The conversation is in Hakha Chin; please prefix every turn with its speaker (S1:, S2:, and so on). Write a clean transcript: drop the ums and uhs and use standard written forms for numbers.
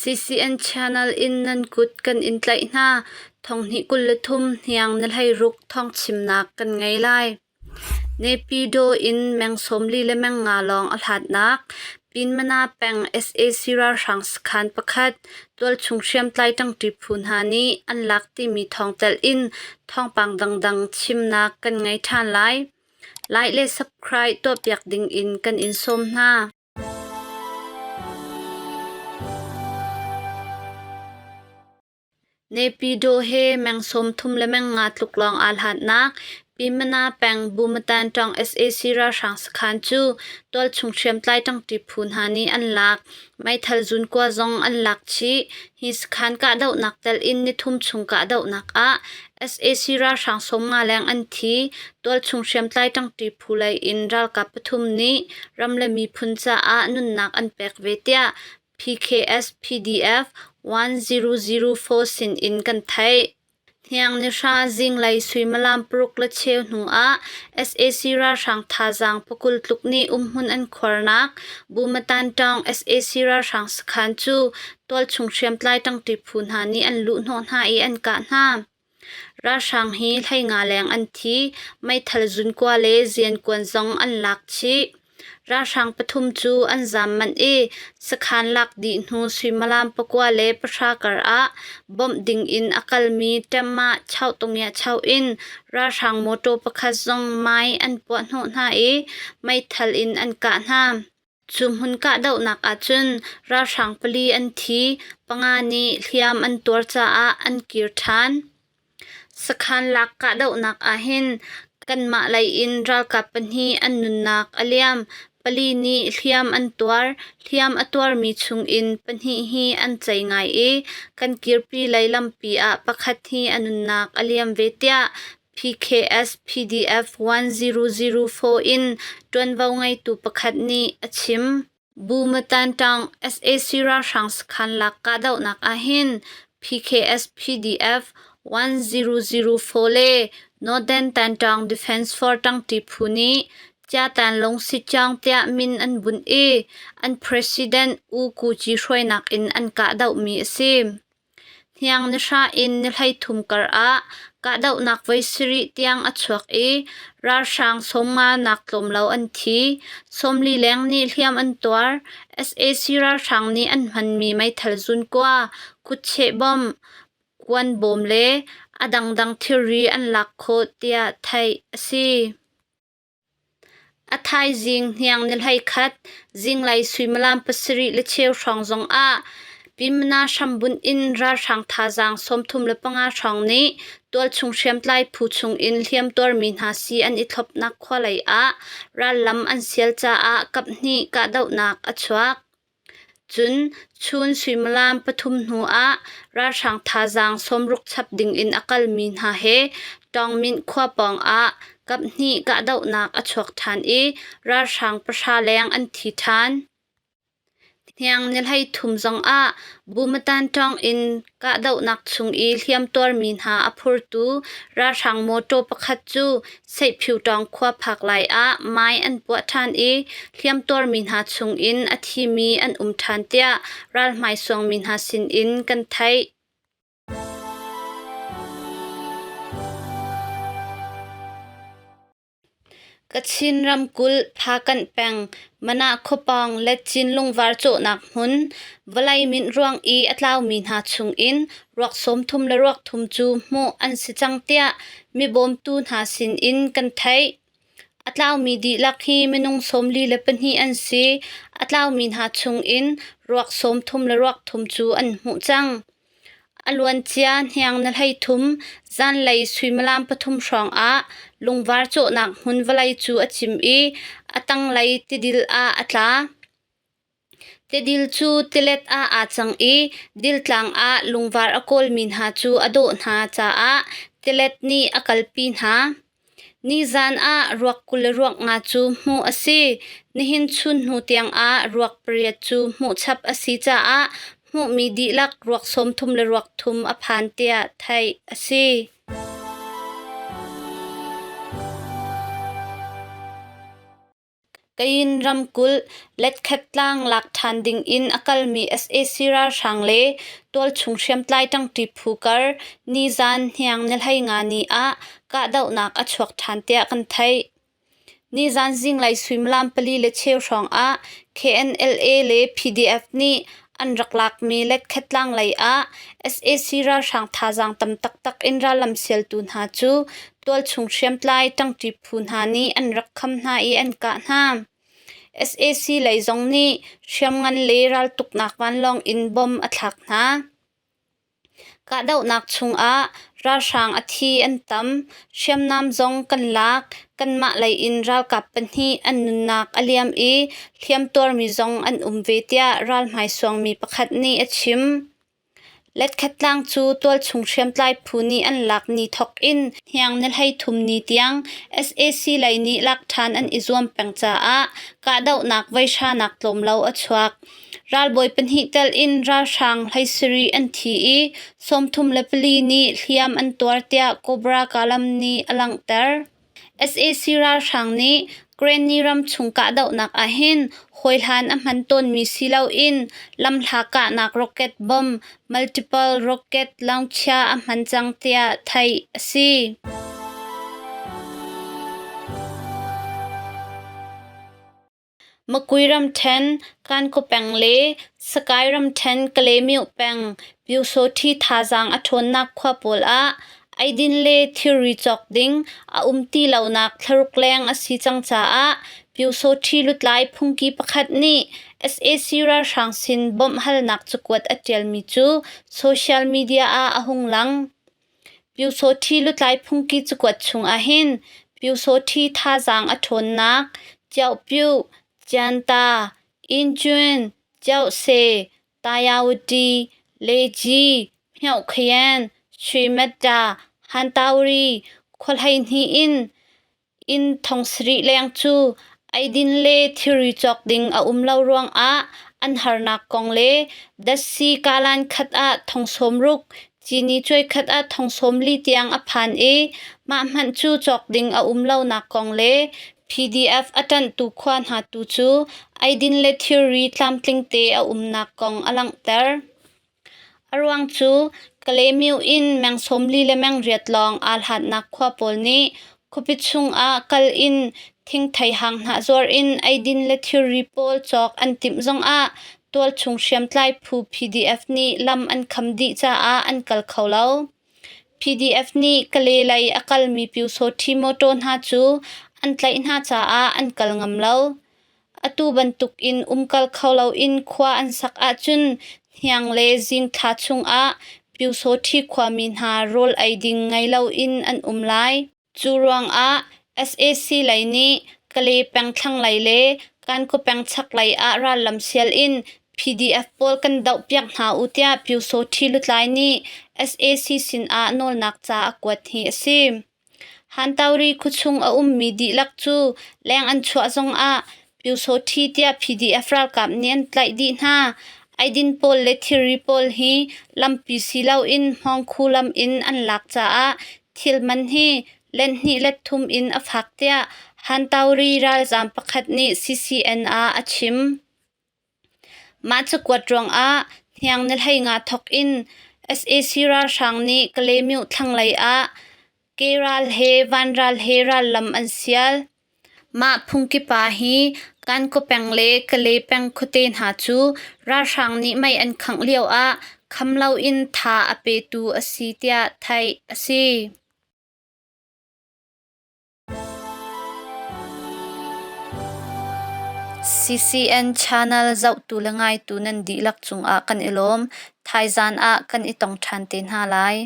S1: CCN channel in nan kut kan in tlaih hna. Thonghnih 23 hniang na hleiruk thawngchimnak kan ngei lai. Naypyidaw in meng 40 le meng nga lawng a hlatnak Pinmana peng sac ralhrang sakhan pakhat tualchung hriamtlai ṭangṭi phu hna nih an lak timi thawng telh in thawngpang dangdang chimnak kan ngei ṭhan lai. Like le subscribe tuahpiak ding in kan in sawm hna. Naypyidaw he meng 30 le meng nga tluk lawng aa hlatnak Pyinmana peng Bumatantong sac ralhrang sakhan cu tualchung hriamtlai ṭangṭi phu hna nih an lak. Meithal zunkua zong an lak chih. Hi sakhan kahdohnak telh in nithum chung kahdohnak ah sac ralhrang 50 leng an thi. Tualchung hriamtlai ṭangṭi phu lei in ralkap pathum nih ram le miphun caah nunnak an pek ve tiah PKS PDF 1004 sin in kan theih. Hniang nihra zinglei suimilam paruk le cheu hnu ah sac ralhrang thazaang pakul tluk nih umhmun an khuarnak Bumatan Taung sac ralhrang sakhan cu tualchung hriamtlai ṭangṭi phu hna nih an luhhnawh hna i an kah hna. Ralhrang hi 15 leng an thi, meithal zunkua le ziankuan zong an lak chih. Ralhrang pathum cu an zaam manh i sakhan lak dih hnu suimilam pakua le pahra kar ah bawmh ding in a kalmi Ṭemmah Chauhtungyah in ralhrang mawṭaw pakhat zong mei an puahhnawh hna i meithal in an kah hna. Cu hmun kahdohnak ahcun ralhrang pali an thi, panga nih hliam an tuar caah an kir ṭhan. Sakhan lak kahdohnak ahhin kanmah lei in ralkap pahnih an nunnak a liam, pali nih hliam an tuar. Hliam a tuarmi chungin pahnih hi an cei ngai i kan kirpi lei lampi ah pakhat hi a nunnak a liam ve tiah PKS PDF 1004 in ṭuanvo ngeitu pakhat nih a chim. Bumatanṭaung sac ralhrang sakhan lak kahdohnak ahhin PKS PDF 1004 le Northern Tanṭaung Defense Force ṭangṭi phu nih Ciatan Lungsichaung tiah min an bunh i an president U Ku Kyi hruainak in an kahdohmi a si. Hniang nihra in ni 13 kar ah kahdohnak voi sarih tiang a chuak i ralhrang 50 nak tlawm lo an thi. 40 leng nih hliam an tuar. Sac ralhrang nih an hmanmi meithal zunkua, kutcheh bomb, kuan bawm le a dangdang thilri an lak khawh tiah theih a si. A thaizing hniang ni 11, zinglei suimilam pasarih le cheu hrawng zongah Pyinmana hrambunh in ralhrang thazaang 35 hrawng nih tualchung hriamtlai phu chungin hliamtuarmi hna si an i thlopnak khua lei ah rallam an sial caah kaphnih kahdohnak a chuak. Cun chun suimilam pathum hnu ah ralhrang thazaang 60 chap dingin a kalmi hna he Tawngmint khua pawngah kaphnih kahdohnak a chuak ṭhan i ralhrang pahra leng an thi ṭhan. Hniang ni 13 zongah Bumatan ṭawng in kahdohnak chung i hliamtuarmi hna a phurtu ralhrang mawṭaw pakhat cu Seihphiuṭawng khua phak lai ah mei an puah ṭhan i hliamtuarmi hna chungin a thimi an um ṭhan tiah ralhmai suangmi hna sinin kan theih. Kachin ramkulh Phakanh peng Manah khuapawng Letcin lungvar cawhnak hmun vawlei minh ruang i a tlaumi hna chungin ruak 30 le ruak thum cu hmuh an si cang tiah mibawmtu hna sinin kan theih. A tlaumi dihlak hi minung 42 an si. A tlaumi hna chungin ruak 30 le ruak thum cu an hmuh cang. A luancia hniang na 13, zanlei suimilam pathum hrawngah lungvar cawhnak hmun vawlei cu a cim i a tanglei tidil ah a tla. Tidil cu tilet ah aa cang i diltlang ah lungvar a kawlmi hna cu a dawh hna caah tilet nih a kalpi hna. Nizan ah ruak 20 le ruak nga cu hmuh a si. Nihin chun hnu tiangah ruak pariat cu hmuh chap a si caah hmuhmi dihlak ruak 30 le ruak thum a phan tiah theih a si. Kayin ramkulh Letkhat tlang lak ṭhan ding in a kalmi sac ralhrang le tualchung hriamtlai ṭangṭi phu kar nizaan hniang ni 15 ni ah kahdohnak a chuak ṭhan tiah kan theih. Nizaan zinglei suimilam 4:15 hrawng ah KNLA le PDF nih an rak lakmi Letkhat tlang lei ah sac ralhrang thazaang tam taktak in rallam sialtu hna cu tualchung hriamtlai ṭangṭi phu hna nih an rak kham hna i an kah hna. Sac lei zong nih hriamngan le raltuknak vanlawng in bom a thlak hna. Kahdohnak chungah ralhrang a thi an tam, hriamnam zong kan lak, kanmah lei in ralkap pahnih an nunnak a liam i hliamtuarmi zong an um ve tiah ralhmai suangmi pakhat nih a chim. Letkhat tlang cu tualchung hriamtlai phu nih an lak ni thawk in hniang ni 33 ni tiang sac lei nih lak ṭhan an i zuam peng caah kahdohnak veihranak tlawm lo a chuak. Ralbawi pahnih tel in ralhrang 17 an thi i 34 nih hliam an tuar tiah Cobra Kalam nih a langhter. Sac ralhrang nih Karenni ramchung kahdohnak ahhin hawihlan a hman tawnmi si loin lamhla kahnak rocket bomb multiple rocket launcher a hman cang tiah theih a si. Makui ramṭhen, Kankaw peng le Sakai ramṭhen Kalaymyo peng Pyusawhti thazaang a ṭhawnnak khua pawl ah eidin le thilri cawk ding a um ti lonak thlaruk leng a si cang caah Pyusawhti lutlai phungki pakhat nih sac ralhrang sin bawmh halnak cakuat a ṭialmi cu social media ah a hung lang. Pyusawhti lutlai phungki cakuat chung ahhin Pyusawhti thazaang a ṭhawnnak Ciauhpyu, Cianta, Inchun, Ciauhse, Tayawati, Leji, Hmyohkhayan, Shwemetta, Hantawri, khuahleihnih in Inn 7000 leng cu eidin le thilri cawk ding a um lo ruangah an harnak kong le datsi kalan khat ah 60,000, cini cuai khat ah 40,000 tiang a phan i mah hmanh cu cawk ding a um lonak kong le PDF a ṭanhtu khua hna tu cu eidin le thilri tlamtling te a umnak kong a langhter. A ruang cu Kalaymyo in meng 48 lawng aa hlatnak khua pawl nih khuapi chungah kal in thingthei hanghnah zuar in eidin le thilri pawl cawk an timh zongah tualchung hriamtlai phu PDF nih lam an kham dih caah an kal kho lo. PDF nih Kale lei a kalmi Pyusawhti mawṭaw hna cu an tlaih hna caah an kal ngam lo. Atu bantukin umkal kho loin khua an sak ahcun hniang le zingthla chungah Pyusawhti khuami hna rawl ei ding ngei loin an um lai. Cu ruangah sac lei nih Kale peng thlanglei le Kankaw peng chaklei ah rallam sial in PDF pawl kan dohpiak hna u tiah Pyusawhti lutlai nih sac sinah nawlnak ca a kuat hi a si. Hantauri khuachung a ummi dihlak cu leng an chuah zongah Pyusawhti tiah PDF ralkap nih an tlaih dih hna. Eidin pawl le thilri pawl hi lampi si loin hmawngkhu lam in an lak caah thil man hi let hnih let thum in a fak tiah Hantauri ralzaam pakhat nih CCN ah a chim. Mah cakuat ruangah hniang ni 15 thawk in sac ralhrang nih Kalaymyo thlanglei ah ke ral he van ral he rallam an sial. Mah phungki pa hi Kankaw peng le Kalay peng khuate hna cu ralhrang nih mei an khangh lioah kham loin tha a petu a si tiah theih a si. CCN channel zohtu le ngaitu nan dihlak cungah kan i lawm. Thaizan ah kan i tong ṭhan te hna lai.